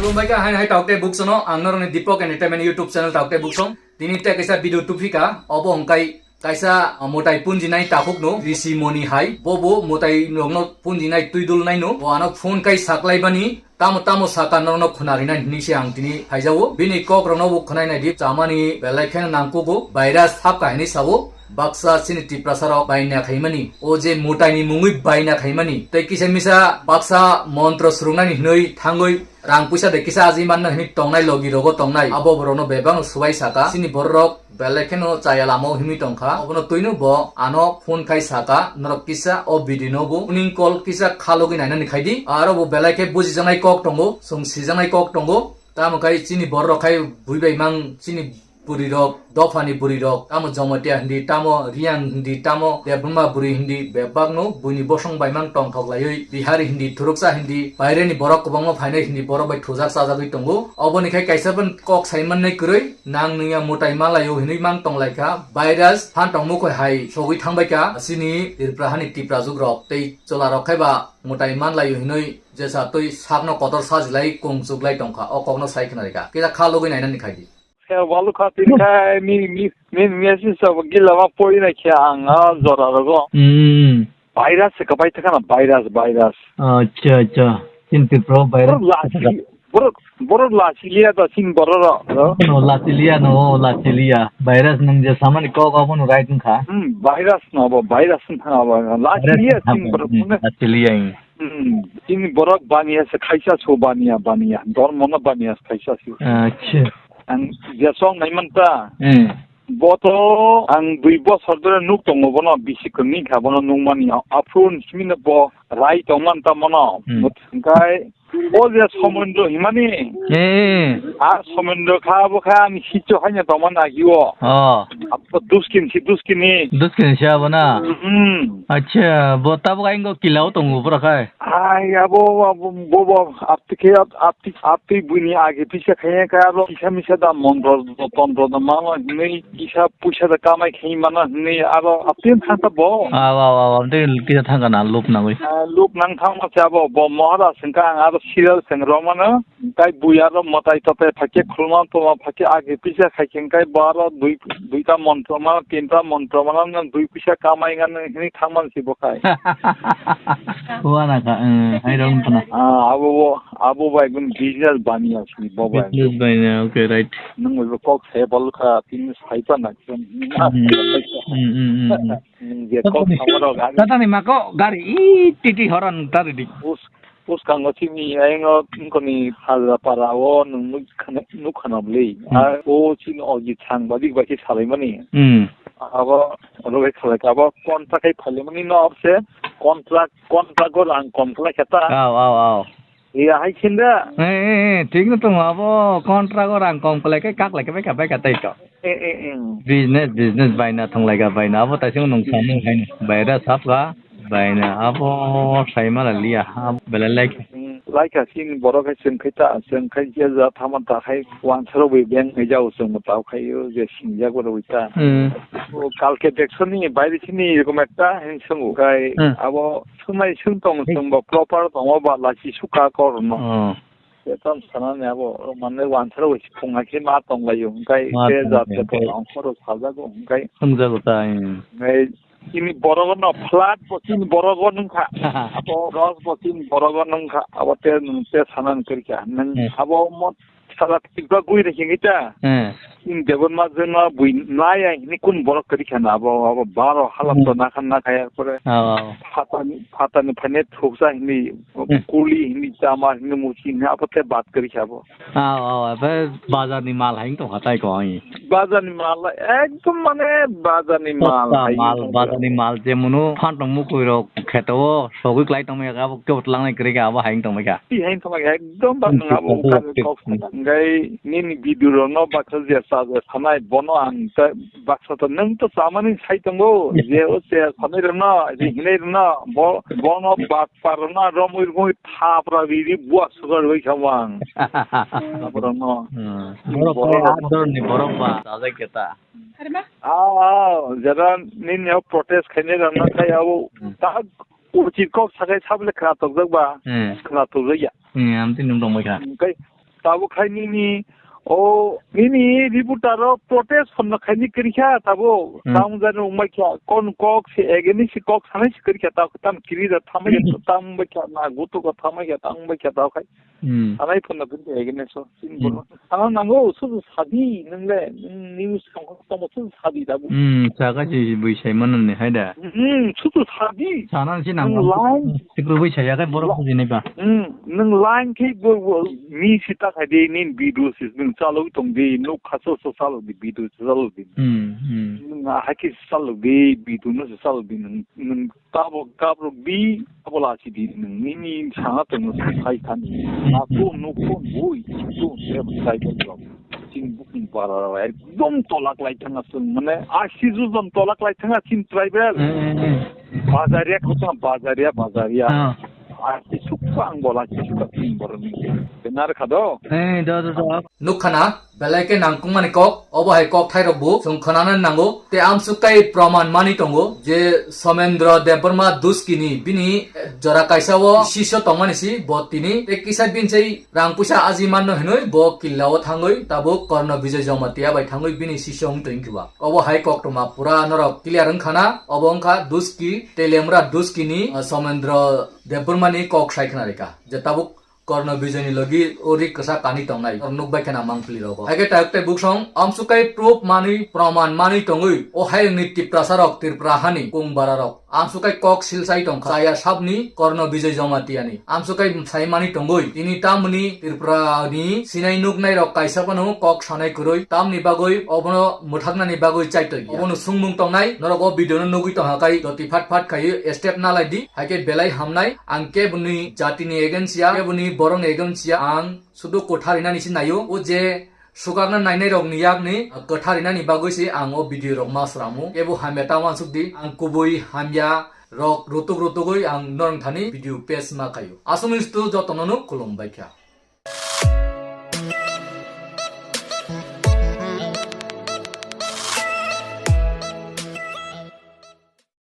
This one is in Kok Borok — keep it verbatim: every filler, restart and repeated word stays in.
Tumbai ka hai hai tauk tei buksono, ang norokni Deepak Entertainment YouTube channel tauk tei buksong. Tini tei kaisa video tuphika, obo hwnkhe kaisa, ah, mwtai punjinai takhukno, Rishi Moni hai. Bobo mwtai rokno punjinai twidul naino. Bo ano phone kai saklaibani, tamo tamo saka norokno khwna rinai hinwi se ang tini phaijao. Bini kok rokno bo khwnai naidi, chamani belai kheno nangkugo, virus hapkha hinwi sao. Baksa chini Tiprasa rok baina khaimani, o je mwtaini mungwi baina khaimani, tei kisa misa baksa montro swrwngnani hinwi thangwi rang puisa de kisa aji manna hinwi tongnai logi rogo tongnai, abo borokno bebak swbai saka. Chini borok rok belai kheno chaya lama o himwi tongkha, obono twino bo ano phone khai saka, norok kisa o video no bo uning call kisa khalogwi nainani khaidi, aro bo belai khe bujijaknai kok tongo, chwng sijaknai kok tongo, tamo khai chini borok rok khai bui bai mang chini bwrwi rok, dophani bwrwi rok, tamo Jomotia hindi, tamo Riyang hindi, tamo Debbarma bwrwi hindi, bebakno buini bosong baimang tongthok laiwi, Bihari hindi, Thuruksa hindi, baireni borok kwbangma phainai hindi, borok bai thujak chajagwi tongo. Oboni khai kaisa pen kok sai mannai kwrwi, nang nungya mwtai malaio hinwi mang tonglaikha. Virus phan tong mukhoi hai sogwi thangbaikha chini Tripura hani Tiprajwk rok tei chwla rok khai ba mwtai manlaio hinwi jesa twi sakno kotor sajilai kung chuklai tongkha. O kokno sai khna rikha. Kisa kha logwi nainani khaidi. Khe walu kha tini khai mi, mi, mi, mi asi sa gila ma poi na khe ang a jora rogo. Hmm. Virus se kapai thaka na virus, virus. Acha, acha. Chin Tripura virus. Borok lasi, borok, borok lasi liya da chin borok ro. No, lasi liya, no, lasi liya. Virus nung je samani kok abono right wngkha. Hmm, virus no bo, virus wngkha bo. Lasi liya chin borok. Hmm, lasi liya. Hmm, chini borok baniya se khaisa su baniya, baniya. Dormo no baniya se khaisa su. Acha. Ang jesong nai manta. Hmm. Bo to ang dui bosor dore nuk tongo bono bisi kwrwngni kha bono nungmani. Aphuru simi no bo rai tong manta bono. Hmm. Hingkai o je somondo himani. Eh. A somondo kha bo kha ani sicho haino tong man agi o. Oh. Abo duskin si duskini. Duskini si abo na. Hmm. Acha, bo tabuk aingo kilao tongo bwrok hai. Ai, abo, abo, bo, bo, apti khe, ap-, apti, apti buini age pisa khe, khe abo kisa misa da montro, tontro da mama hinwi kisa puisa da kamai khe mana hinwi abo apti thangta bo. Aw, aw, aw, aw, de kisa thangka na lup nangwi. Ah, lup nang thangma se abo, bo Maharaj sengka ang abo serial seng romano. Tei bui aro mwtai totai phaikhe khulma tongma phaikhe age pisa khaikhe hwnkhe bo aro dui, duita montro mano, tinta montro mano, nang dui pisa kamai ngan hinwi thangman si bo khai. Wana kha, eh, hai rong tana. Ah, abo bo, abo bai gun business baniya si bo bai. Business baniya, okay, right. Nang bo kok se bol kha, tin sai pa na. Hmm, hmm, hmm, hmm. Hmm, je kok sama rok age. Tatani mako gari i titi horan tari di. Bus Bwskango chini ayang o wngkoni Hajra para o nwng nuk khana, nuk khana bwlwi. Hmm. A o chini Ojit Sang badik bai khe salaimani. Hmm. Abo rwbai khalai ka, abo contract khai phailaimani no abse contract, contract o rang kom khlai kha ta. Aw, aw, aw. Iya hai khinda. Eh, eh, eh, thik no tongo abo contract o rang kom khlai khe kak lai khe bai kha, bai kha tai to. Eh, eh, eh. Business, business baina thanglaika baina. Abo taising nung samung haino. Baira sapka baina. Abo saimala liya. Abo belai like. Hmm, like a sin borok hai chwng khai ta, chwng khai je ja thaman ta khai wansaro bai beng hai jao chwng ta khai o je sinjak bo rwi ta. Hmm. O kalke deksoni bairi sini erokom ekta hin swngo. Kai hmm. Abo Swmai swng tong, hmm, swngbo proper tongo ba lachi suka kor no. Oh. Etam sanani abo, mane wansaro bai si phunga khe ma tong laio, hwnkhe ma khe tong jat laio, khe hwnkhe. Tong khoro saljago, hwnkhe. Hwnkjago ta, hmm. Hwnkhe chini borogo no flat bo chini borogo nungkha. Abo roj bo chini borogo nungkha. Abo te nung te sanani kwrwikha. Nung hmm. Abo mo Sala tikba gui rikhe kita. Hmm. In Debbarma jwngno bui naya hini kun borok kwrwi khana abo, abo baro halat to hmm. Nakha nakha ya pore. Oh, oh. Phatani, phatani phane thuksa hini hmm. Kuli hini chama hini muchi hini abo te bat kwrwi kha abo. Oh, oh, abo bazar ni mal haing tongkha tai ko haing. Bazar ni mal ekdom mane bazar ni mal haing tongkha. Bazar ni mal je munu phan tong mukui rok kheto o sogwi klai tong ya abo kebo tlangnai kwrwi kha abo haing tong kha. Ti hain thoma ekdom ba nang abo ukani kok sakha. Ngai nini video rokno baksa je sa je sanai bono ang ta baksa to nang to samani sai tongo je o se sanai rokno je hinai rokno bo bono bak par rokno romwi romwi thapra riri bua sugar bai khamang. Aborokno. Hmm. Borok pai ador ni borok ba sajak keta. Ah, ah, jara nini protest khainai rokno khai abo hmm. Ta Uchit kok sakai sabole khna tokjak ba, hmm. Khna tokjak ya. Hmm, amtwi nwng tongbai kha. Hwnkhe, Tabuk khai nini, o, nini reporter rok protest hwnna khaini kwrwi kha, tabuk. Hmm. Tamo jani wngbai kha, kon kok se against se kok sanai se kwrwi kha, tabuk tam kiri da thamai kha, tam bai kha, na gutu ko thamai kha, tam bai kha, tabuk khai. Hmm. Sanai phunna phunti against so, sin Hmm. bono. Ano nango, sudu sadi, nwngle, nung news kong kong tomo, sudu sadi tabuk. Hmm, saka si bui sai mano ni hai da. Hmm, sudu sadi. Sana si nang Nung line. Sikru bui sai ya kai borok La- bujinai ba. Hmm, nung line khe bo, bo, mi si ta khai de, nin video si nung chalo tong de, nuk khaso so chalo de, video si chalo de. Hmm, hmm. Nung a hai khe chalo de, video no si chalo de, nung, nung Tabuk kabruk di, abo lachi di nung nini sana tongno sai thani. Aku nukun bui, tu se sai tong. Chin bukung para ekdom tolak lai thanga sun, mane, asi ju jon tolak lai thanga chin tribal. Eh, eh, eh. Bazaria kota bazaria, bazaria. Ah. Asi sukha ang bola chi sukha chin boroni. Benar khado? Eh, do, do, do. Nukhana, belai khe nangkukmani kok, obo hai kok thairok bo chwng khwnanani nango. Tei amsuk kai proman mani tongo je Somendra Debbarma Duskini bini jora kaisa o sisyo tongmani si bo tini tei kisa bini sai rang puisa aji manno hinui bo killa o thangwi tabuk Korno Bijay Jamatia bai thangwi bini sisyo wng tong khiba. Obo hai koktwma pura norok clear wngkhana, obo wngkha Duski tei Lemra Duskini, uh, Somendra Debbarmani kok sai khna rikha je tabuk Korno Bijoyni logi o ri kwsa kani tongnai, oro nukbai kheno mangpili rogo. Haikhe tayok tei buksong, amsukai proof manwi, proman manwi tongwi, o hayungni Tiprasa rok, Tripura hani, kung bara rok, amsukai kok silsai tongkha, chaya sabni Korno Bijoy Jamatia ni. Amsukai sai mani tongwi, tini tamni Tripura ni sinai nuknai rok kaisa phano kok sanai kwrwi, tamni bagwi obono mwthaknani bagwi chaitoi. Obono sungmung tongnai, norok o video no nugwi tongha kai, joti phat phat khaiwi step nalai di, haikhe belai hamnai, ang keboni jatini against ya, keboni borokni against ya, ang sudu kwtharinani se naio, o je sukakna nainai rokni yakni kwtharinani bagwi se ang o video rok ma swramo, kebo hamya ta uansuk di, ang kubui hamya rok rutuk rutugwi ang norok thani video paste ma khaio. Aswkni sudu jotono no khulumbai kha.